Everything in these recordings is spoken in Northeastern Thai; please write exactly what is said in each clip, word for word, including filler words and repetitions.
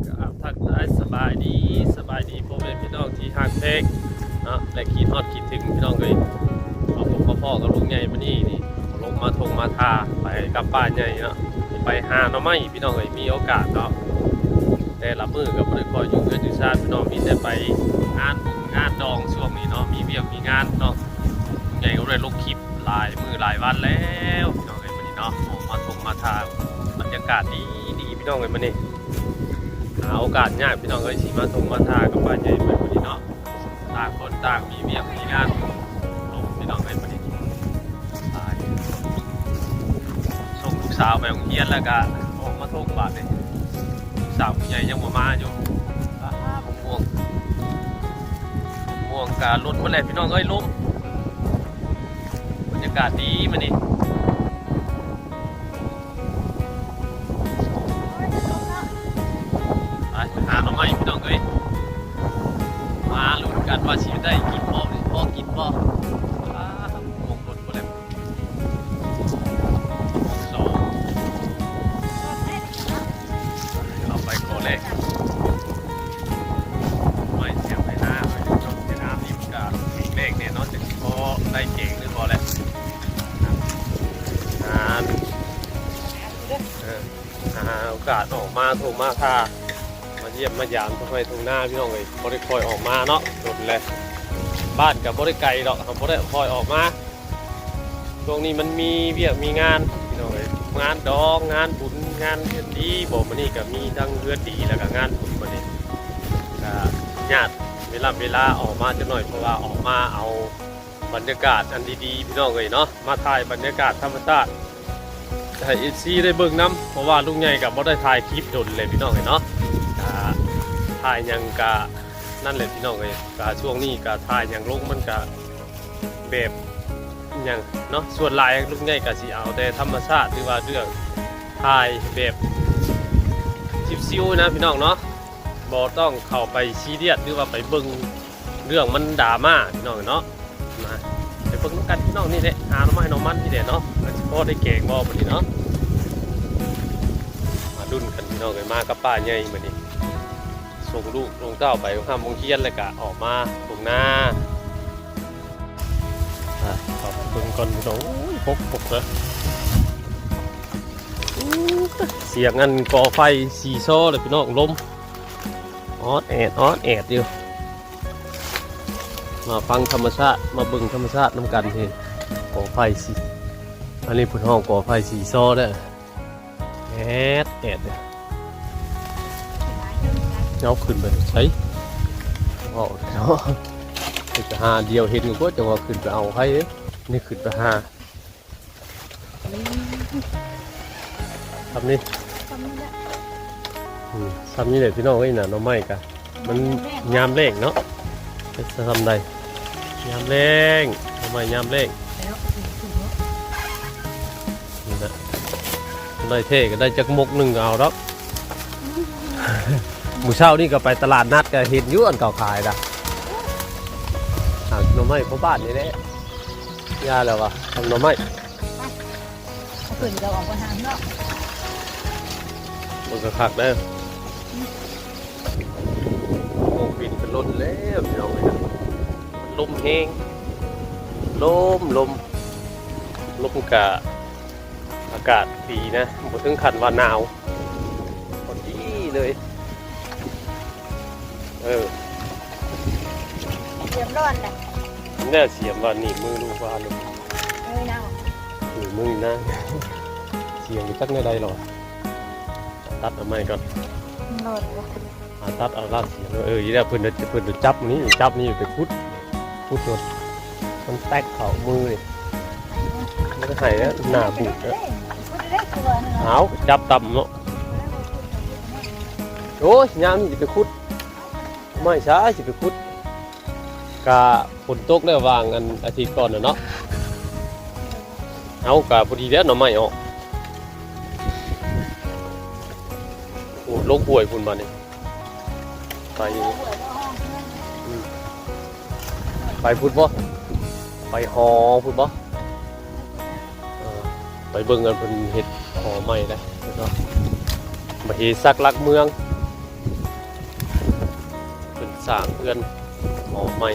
ครับ ทักทายสบายดี สบายดีพ่อแม่พี่น้องที่ฮักแพงเนาะ และคิดฮอดคิดถึงพี่น้องเอ้ย เอาผมมาพ้อกับลุงใหญ่มานี่นี่ ลงมาทงมาทา ไปกับป้าใหญ่เนาะ ไปหาหน่อไม้พี่น้องเอ้ย มีโอกาสเนาะ แต่ละมื้อก็บ่ได้ค่อยอยู่เฮือนอยู่ซานพี่น้อง มีแต่ไปงานบุญงานดองช่วงนี้เนาะ มีเวียกมีงานเนาะ ลุงใหญ่ก็บ่ได้ลงคลิปหลายมื้อหลายวันแล้วพี่น้องเอ้ย มื้อนี้เนาะ ออกมาทงมาทา บรรยากาศดีดีพี่น้องเอ้ย มื้อนี้ หาโอกาสยากพี่น้องเอ้ย สิมาทงมาทากับป้าใหญ่เพิ่นมื้อนี้เนาะ ต่างคนต่างมีเวียกมีงานลงพี่น้องเอ้ย มื้อนี้ ตาย ส่งลูกสาวไปโรงเรียนแล้วก็ออกมาทงบาดนี้ ลูกสาวผู้ใหญ่ยังบ่มาอยู่ อ้า ม่วง ม่วงกะหลุดหมดแล้วพี่น้องเอ้ย ลม บรรยากาศดีมื้อนี้ ไปหาหน่อไม้พี่น้องเอ้ย มาลุ้นกันว่าสิได้กินบ่ พอกินบ่ อ้า ม่วงหลุดหมดแล้ว สอง เอาไปก่อนเลย ไม่เสียไปหน้า ไปจบไปน้ำนี่มันก็เลขเนี่ยเนาะ จะพอได้เก่งหรือพอแหละ อ่า เออ หาโอกาสออกมาทงมาทา มาเยี่ยมมายามทงไฮ่ทงนาพี่น้องเอ้ย บ่ได้ค่อยออกมาเนาะ โดนแหละ บ้านก็บ่ได้ไกลดอก บ่ได้ค่อยออกมา ช่วงนี้มันมีเวียกมีงานพี่น้องเอ้ย งานดอง งานบุญ งานเฮือนดี บ่ มื้อนี้ก็มีทั้งเฮือนดี แล้วก็งานบุญมื้อนี้ ก็ญาติเวลา เวลาออกมาจักหน่อย เพราะว่าออกมาเอาบรรยากาศอันดีๆ พี่น้องเอ้ยเนาะ มาถ่ายบรรยากาศธรรมชาติ ให้ เอฟซี ได้เบิ่งนำ เพราะว่าลุงใหญ่ก็บ่ได้ถ่ายคลิปโดนเลยพี่น้องเอ้ยเนาะ ก็ถ่ายหยังก็นั่นแหละพี่น้องเอ้ย ก็ช่วงนี้ก็ถ่ายหยังลงมันก็แบบหยังเนาะ ส่วนหลายลุงใหญ่ก็สิเอาแต่ธรรมชาติ หรือว่าเรื่องถ่ายแบบชิวๆ นะพี่น้องเนาะ บ่ต้องเข้าไปซีเรียส หรือว่าไปเบิ่งเรื่องมันดราม่าพี่น้องเนาะ มาไปเบิ่งนำกันพี่น้อง นี่แหละ หาหน่อไม้หน่อมันนี่แหละเนาะ ก็สิพอได้แกงบ่มื้อนี้เนาะ มาลุ้นกันพี่น้องเอ้ย มากับป้าใหญ่มื้อนี้ ส่งลูกส่งเต้าไปโรงเรียน แล้วก็ออกมาทงนา อ่ะ ขอบคุณก่อนพี่น้อง โอ้ย หกหกนะ อู้ เสียงอันก่อไฟสีซอเลยพี่น้อง ลม ออดแอด ออดแอดอยู่ มาฟังธรรมชาติ มาเบิ่งธรรมชาตินำกันพี่ ก่อไฟสี อันนี้เพิ่นฮ้องก่อไฟสีซอเด้อ แอดแอดเด้อ เอาขึ้นไปใช้ เอาเนาะ ไปหาเดียวเห็นก็จะว่าขึ้นไปเอาไผเด้ นี่ขึ้นไปหา ทำนี่ ทำนี่แหละ อืม ทำนี่แหละพี่น้องเอ้ยน่ะ หน่อไม้กะ มันยามแล้งเนาะ เป็นทำใด ยามแล้ง หน่อไม้ยามแล้ง แล้ว นี่นะ ได้แท้ก็ได้จักมกหนึ่งก็เอาดอก มื้อเช้านี่ก็ไปตลาดนัดก็เห็นอยู่อันเขาขายนะ หาหน่อไม้พ่อบ้านนี่แหละ ย่าแล้ววะ ทำหน่อไม้ เอาขึ้นก็ออกไปทางนอก มันก็คักเด้อ โอ้ บินเป็นรถแล้วพี่น้องเอ้ย ลมแฮง ลม ลม ลมกะ อากาศดีนะ บ่ถึงขั้นว่าหนาว พอดีเลย เออ เสียมร้อนน่ะ เนี่ยเสียมว่าหนีบมือลูกว่าลูก เอ้ยนะ หนีบมือนะ เสียมอยู่จักแนวใดหรอ ตัดเอาไม้ก่อน ร้อนวะ อ่า ตัดเอาลากเสียม เออ อีแล้วเพิ่นจะ เพิ่นจะจับนี่ จับนี่ไปขุด ขุดจนมันแตกเข้ามือนี่ มันก็หายแล้ว หน้าบูดแล้ว เอา จับต่ำเนาะ โอ้ย ยามนี่สิไปขุด ไม่ใช่ สิไปขุด กะฝนตกแล้ววางอันอาทิตย์ก่อนน่ะเนาะ เอากะพอดีแล้วหน่อไม้ออก โอ้ ลงห้วยพุ่นมานี่ ไป อืม ไปพุ้นบ่ ไปหอพุ้นบ่ เออ ไปเบิ่งกันเพิ่นเฮ็ดหอใหม่นะ แล้วก็มเหสักหลักเมือง สร้างเฮือนหอใหม่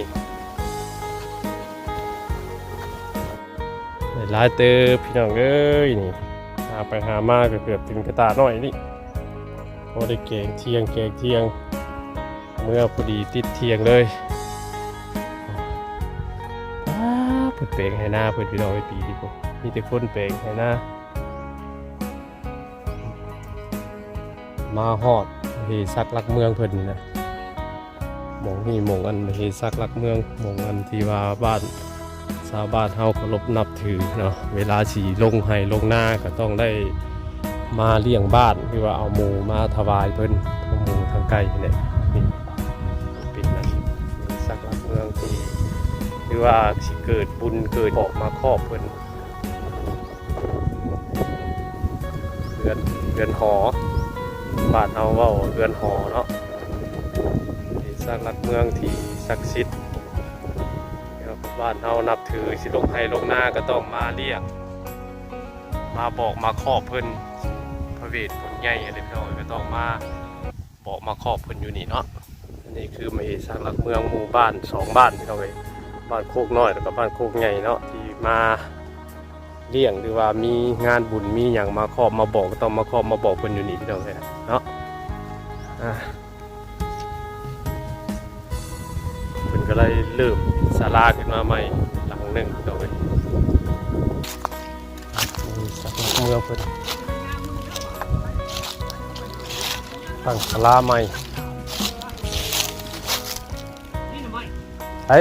ได้หลายเติบพี่น้องเอ้ย นี่ หาไปหามาก็เกือบถึงกระตาน้อยนี่ พอได้แกงเที่ยง แกงเที่ยง เมื่อพอดีติดเที่ยงเลย อ้า เพิ่นแปลงไฮ่นาเพิ่นพี่น้องเอ้ย ปีนี้พุ้น มีแต่คนแปลงไฮ่นา มาฮอดเฮซักหลักเมืองเพิ่นนี่นะ หม่องนี้หม่องอันเฮซักหลักเมือง หม่องอันที่ว่าบ้าน ชาวบ้านเฮาเคารพนับถือเนาะ เวลาสิลงไฮ่ลงนาก็ต้องได้มาเลี้ยงบ้าน หรือว่าเอาหมูมาถวายเพิ่น เอาหมูทางไก่นี่แหละ นี่เป็นอันเฮซักหลักเมืองที่ หรือว่าสิเกิดบุญเกิดบอกมาครอบเพิ่น เฮือน เฮือนหอ บ้านเฮาเว้าเฮือนหอเนาะ เฮซักหลักเมืองที่ศักดิ์สิทธิ์ บ้านเฮานับถือ สิลงไฮ่ลงนาก็ต้องมาเลี้ยง มาบอกมาครอบเพิ่น พระเวทผู้ใหญ่อะไรพี่น้องก็ต้องมาบอกมาครอบเพิ่นอยู่นี่เนาะ อันนี้คือเฮซักหลักเมืองหมู่บ้านสองบ้านพี่น้องเอ้ย บ้านโคกน้อยแล้วก็บ้านโคกใหญ่เนาะ ที่มาเลี้ยงหรือว่ามีงานบุญมีหยังมาครอบมาบอกก็ต้องมาครอบมาบอกเพิ่นอยู่นี่พี่น้องเอ้ยเนาะ อ่า เพิ่นก็เลยเริ่มศาลาขึ้นมาใหม่หลังหนึ่งพี่น้องเอ้ย นี่ศาลาเมืองเพิ่นตั้งศาลาใหม่ ไอ้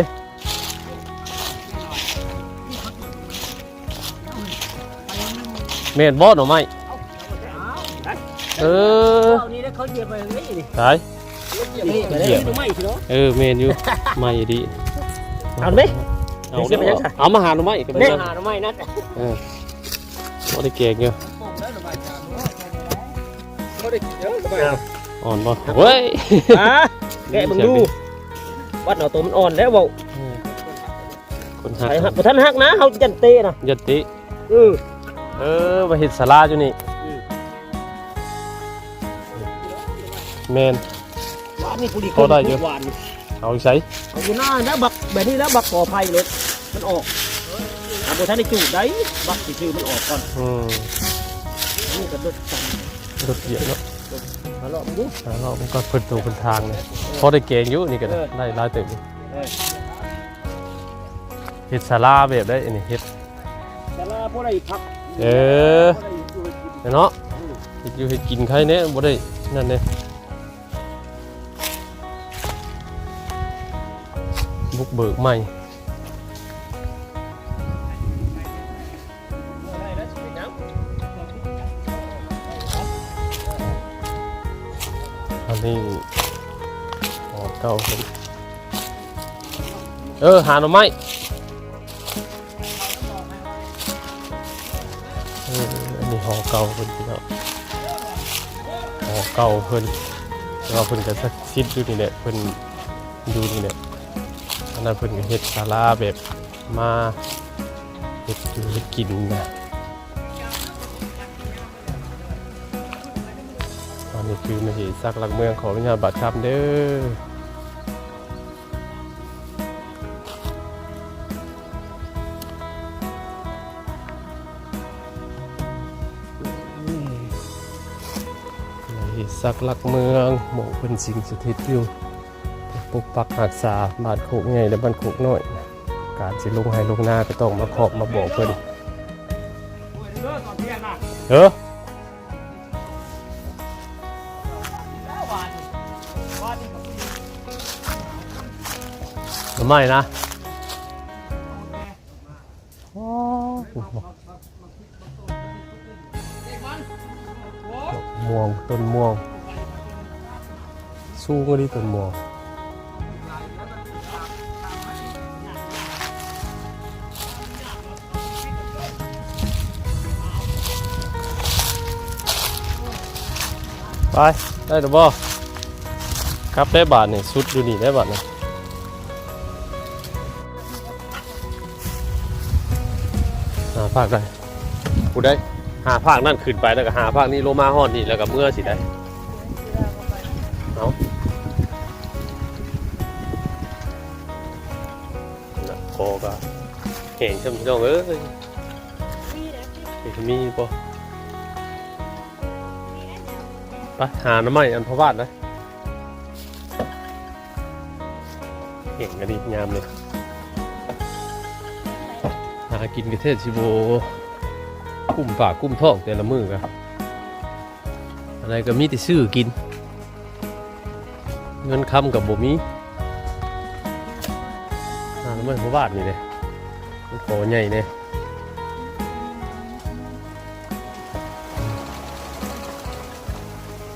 แม่นบ่หน่อไม้ เออ เอานี่แล้วเขาเหยียบไปนี่นี่ ตาย เหยียบไปเลย เหยียบ หน่อไม้สิเนาะ เออ แม่นอยู่ ใหม่ดี เอาไหม เอาเด้อ เอามาหาหน่อไม้ก็ เด้ ได้ หาหน่อไม้นะ เออ บ่ได้แกงอยู่ บ่ได้กินเด้อ อ่อนบ่ เฮ้ย อ่ะ แกะเบิ่งดู วัดเอาตัวมันอ่อนแล้วเว้า เออ คนหัก ใส่หัก บ่ทันหักนะ เฮายันเตะนะ ยันเตะ เออ เออ มาเฮ็ดศาลาอยู่นี่ อืม แม่น หวานนี่ผู้ดี พอได้อยู่ หวานนี่ เอาใส่ เอาอยู่หน้าแล้วบักแบบนี้แล้วบักกอไผ่เลย มันออก เอาบ่ทันได้จูดได้ บักซื่อๆมันออกก่อน อืม นี่ก็เลิกกัน เลิกเยอะเนาะ หาเลาะมันดู หาเลาะมันก็เพิ่นตัวเพิ่นทางเลย พอได้แกงอยู่นี่ก็ได้ เออ ได้หลายเติบอยู่ เออ เฮ็ดศาลาแบบใด๋ อันนี้เฮ็ด ศาลาพอได้พัก เออ พอได้อยู่กิน เนาะ อืม เฮ็ดอยู่เฮ็ดกินใครเนี่ย บ่ได้นั่นเด้ บุกเบิกใหม่ อันนี้หอเก่าเพิ่น เออ หาหน่อไม้ เออ อันนี้หอเก่าเพิ่นพี่น้อง หอเก่าเพิ่น แต่ว่าเพิ่นก็ศักดิ์สิทธิ์อยู่นี่แหละ เพิ่นอยู่นี่แหละ อันนั้นเพิ่นก็เฮ็ดศาลาแบบมาเฮ็ดอยู่เฮ็ดกินนะ อันนี้คือมเหสักหลักเมือง ขออนุญาตบาดคำเด้อ มเหสักหลักเมือง หม่องเพิ่นสิงสถิตอยู่ ปกปักรักษาบ้านโคกใหญ่และบ้านโคกน้อย การสิลงไฮ่ลงนาก็ต้องมาขอบมาบอกเพิ่น เออ หน่อไม้นะ โอ้ ม่วง ต้นม่วง สูงกว่านี้ต้นม่วง ไป ได้หรือบ่ ครับ ได้บาทนี่ สุดอยู่นี่ ได้บาทนี่ หาภาคได้ ผู้ใด๋ หาภาคนั่นขึ้นไป แล้วก็หาภาคนี้ลงมาฮอดนี่ แล้วก็เมือสิได้ เอา ว่าแห้งช่ำพี่น้องเอ้ย มีบ่ ไปหาหน่อไม้อันพอบ้านนะ แห้งอันนี้ยามเลย หากินกระเทศสิโบ กุ้มปากกุ้มท้องแต่ละมื้อครับ อะไรก็มีแต่ซื้อกิน เงินคำกับบ่มี หาหน่อไม้พอบ้านนี่เลย มันขอใหญ่เลย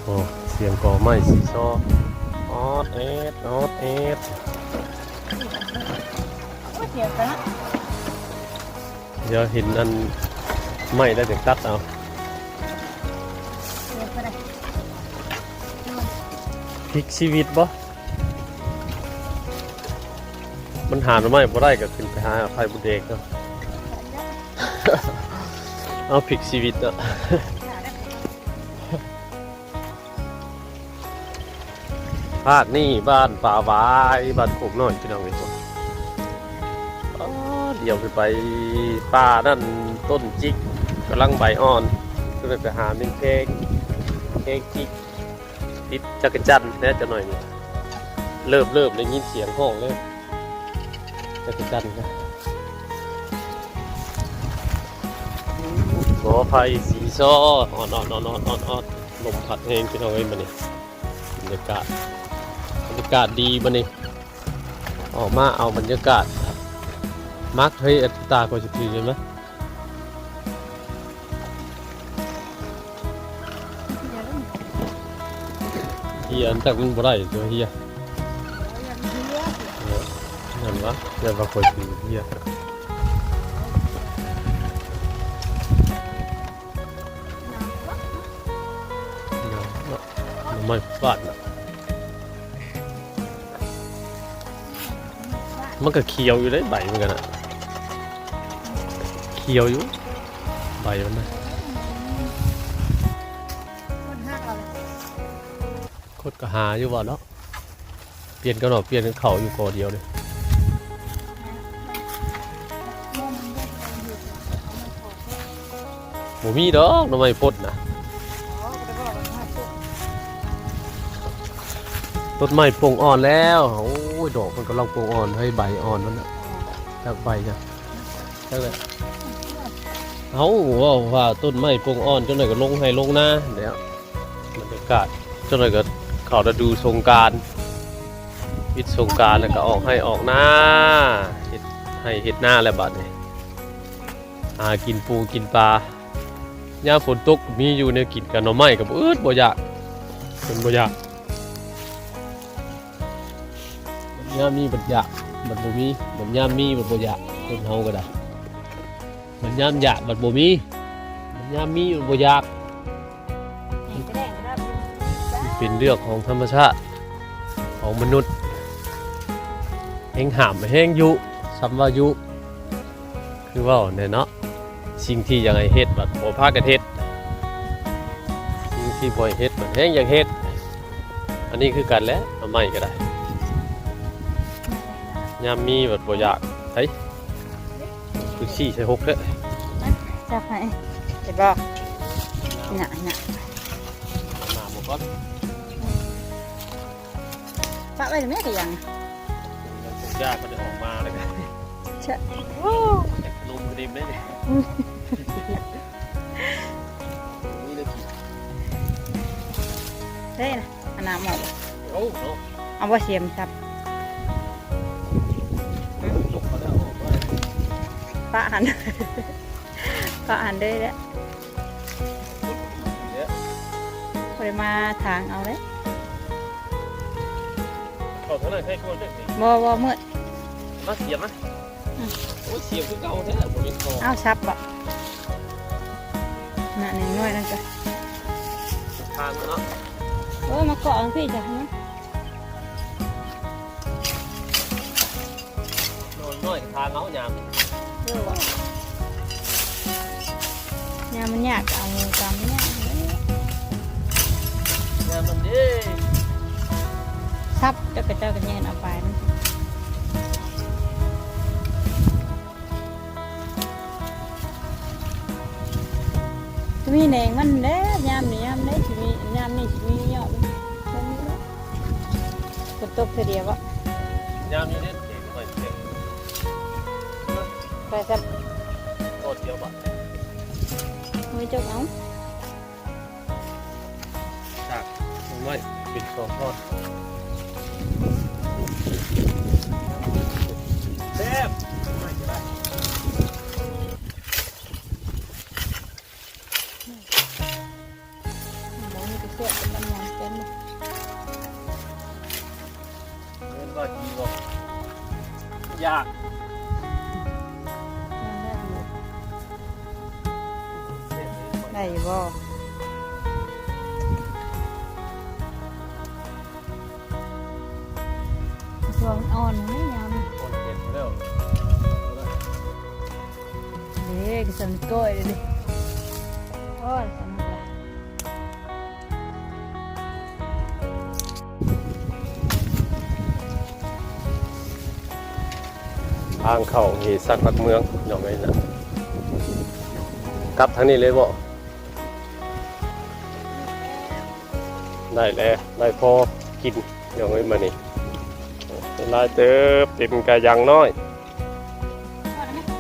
โอ้ เสียงกอไม้สีซอ ออดแอด ออดแอด โอ้ย เสียงไปละ เดี๋ยวเห็นอันไม้แล้วเดี๋ยวตัดเอา เสียงไปละ พลิกชีวิตบ่ มันหาหน่อไม้บ่ได้ก็ขึ้นไปหาไข่มดแดงเนาะ เอาพลิกชีวิตเนาะ ภาคนี้บ้านป่าหวาย บ้านโคกน้อยพี่น้องเอ้ย อ๋อ เดี๋ยวไปไปป่านั่น ต้นจิกกำลังใบอ่อนก็เลยไปหาแมงแคง แคงจิก ติดจักจั่นแหน่จักหน่อยนี่ เริ่มเริ่มได้ยินเสียงฮ้องเลย จักจั่นนะ ขออภัยสีซอ อ่อนๆๆๆๆ ลมพัดแฮงพี่น้องเอ้ย มื้อนี้ บรรยากาศ บรรยากาศดีมื้อนี้ ออกมาเอาบรรยากาศ มัก เฮ้ย อัตตา ก็จะถือกันไหม เฮีย แต่มันบ่ได้ตัวเฮีย เออ นั่นวะ เฮียว่าคนถือเฮีย น้ำเนาะ น้ำมันฟาดน่ะ มันก็เขียวอยู่เด้ ใบมันกันน่ะ เขียวอยู่ ใบมันนะ คนหักเอาเลย คนก็หาอยู่บ่เนาะ เปลี่ยนกันเนาะ เปลี่ยนกันเข้าอยู่กอเดียวเลย บ่มีดอกหน่อไม้ปดนะ ต้นไม้ปงอ่อนแล้ว โอ้ย ดอกมันกำลังปงอ่อน ให้ใบอ่อนมันน่ะ จักใบจ้ะ จักเลย เอ้า ว่าว่าต้นไม้ปงอ่อน จังหน่อยก็ลงไฮ่ลงนา เดี๋ยว บรรยากาศ จังหน่อยก็เข้าฤดูสงกรานต์ ปิดสงกรานต์แล้วก็ออกไฮ่ออกนา เฮ็ดไฮ่เฮ็ดนาแล้วบัดนี้ หากินปูกินปลา ยามฝนตกมีอยู่แนวกินกับหน่อไม้ก็บ่อึดบ่อยาก เพิ่นบ่อยาก ยามมีบัดอยาก บัดบ่มี บัดยามมีบัดบ่อยาก คนเฮาก็ได้ บัดยามอยากบัดบ่มี บัดยามมีบัดบ่อยาก เป็นเรื่องของธรรมชาติของมนุษย์ แฮงห้ามแฮงยุ ซ้ำว่ายุ คือเว้าแน่เนาะ สิ่งที่อยากให้เฮ็ดบัดบ่พากันเฮ็ด สิ่งที่บ่ให้เฮ็ดบัดแฮงอยากเฮ็ด อันนี้คือกันแหละ หน่อไม้ก็ได้ ยามมีบัดบ่อยาก ไผ คือชี้ใส่หกเด้อ จับให้ เห็นบ่ น่ะ น่ะ หน้าบ่ก่อน ปะไว้ตรงนี้ก็ยัง ยากก็จะออกมาเลย ใช่ ลมกระเด็นได้เนี่ย อืม นี่เลย ได้นะ อันน้ำหมด โอ้เนาะ เอาบ่เสียมครับ ลงมาแล้วออกมา ปะหัน ปะหันได้แล้ว เนี่ย บ่ได้มาทางเอาเลย เข้าทางไหนใครเข้าจังสิ บ่ บ่มืด มาเสียมนะ อืม โอ้ย เสียมคือเก่าแท้ บ่เป็นคอ เอาซับบ่ น่ะ หนึ่งหน่วยนั่นจ้ะ ทางมันเนาะ โอ้ย มาเกาะอันพี่จ้ะ น้อยๆ ทางเอายาม เออว่ะ ยามมันยากก็เอามือตามเนี่ย ยามมันเด้ ซับเจ้าก็เจ้าก็แย่งเอาไปมัน มีแหนงมันแหละ ยามนี้ยามได้สิมี ยามนี้สิมียอดมัน ฝนตกเทื่อเดียวบ่ ยามนี้เด้ เก็บไว้เก็บ ไปครับ โตเดียวบ่ ไม่จบเอา จาก ไว้ เป็นสองท่อน แซ่บ หมูนี่ก็แซ่บเป็นตำนานกันนะ เล่นว่าดีบ่ อยาก ยังได้อยู่ ได้อยู่บ่ ส่วนอ่อนไม่ยำ คนเก็บแล้ว เด้กระสันก้อยเลยดิ โอ้ย สนุกละ ทางเข้าเฮซักหลักเมือง น้องเอ้ยนะ กลับทางนี้เลยบ่ ได้แล้ว ได้พอกิน น้องเอ้ย มานี่ หลายเติบ เต็มกะยังน้อย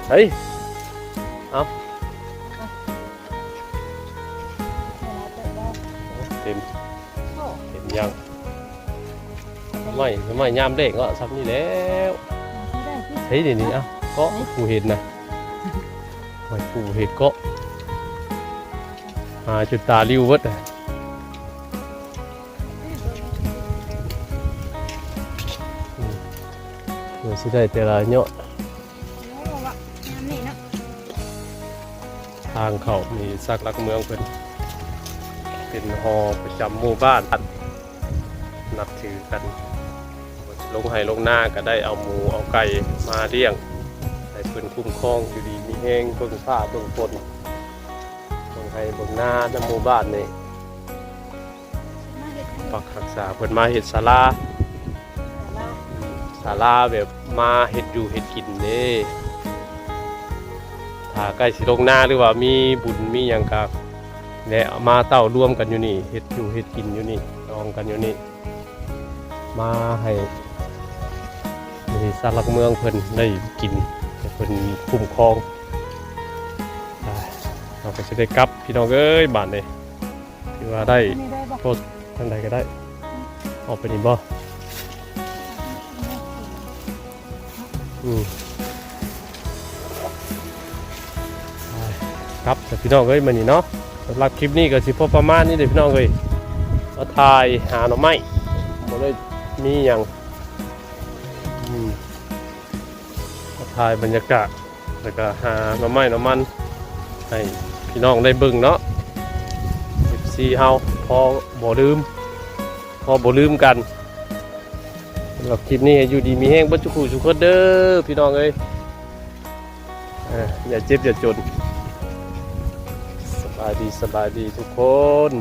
เฮ้ย เอา เต็ม เต็มยัง ไม่ ไม่ยามเร่งก็ซ้ำนี่แล้ว เฮ้ย เดี๋ยวนี้ เอ้า ก็ผู้เห็นนะ ไม่ผู้เห็นก็ หาจุดตาริ้วเวิดอะ อืม เพื่อสิได้แต่ละเนาะ โอ้วะ งามนี่เนาะ ทางเข้านี่สักหลักเมืองเพิ่น เป็นหอประจำหมู่บ้าน นับถือกัน ลงไฮ่ลงนาก็ได้เอาหมูเอาไก่มาเลี้ยง ให้เพิ่นคุ้มครองอยู่ดีมีแฮง เบิ่งฟ้าเบิ่งฝน เบิ่งไฮ่เบิ่งนานำหมู่บ้านนี่ มาเฮ็ดให้ ปักรักษา เพิ่นมาเฮ็ดศาลา ศาลา ศาลาแบบมาเฮ็ดอยู่เฮ็ดกินเด้ ถ้าใกล้สิลงนาหรือว่ามีบุญมีหยังก็ และมาเต้ารวมกันอยู่นี่ เฮ็ดอยู่เฮ็ดกินอยู่นี่ ดองกันอยู่นี่ มาให้ ให้สักหลักเมืองเพิ่นได้กิน ให้เพิ่นคุ้มครอง อ่า เราก็สิได้กลับ พี่น้องเอ้ย บาดนี้ ถือว่าได้ นี่ได้บ่ โทษทางใดก็ได้ ออกไปนี่บ่ อืม ครับ พี่น้องเอ้ย มื้อนี้เนาะ สำหรับคลิปนี้ก็สิพอประมาณนี้เด้อพี่น้องเอ้ย มาถ่ายหาหน่อไม้ บ่ได้มีหยัง อืม มาถ่ายบรรยากาศ แล้วก็หาหน่อไม้หน่อมัน ให้พี่น้องได้เบิ่งเนาะ เอฟซี เฮา พอบ่ลืม พอบ่ลืมกัน สำหรับคลิปนี้ อยู่ดีมีแฮงเบิดทุกผู้ทุกคนเด้อ พี่น้องเอ้ย อ่า อย่าเจ็บอย่าจน สบายดี สบายดีทุกคน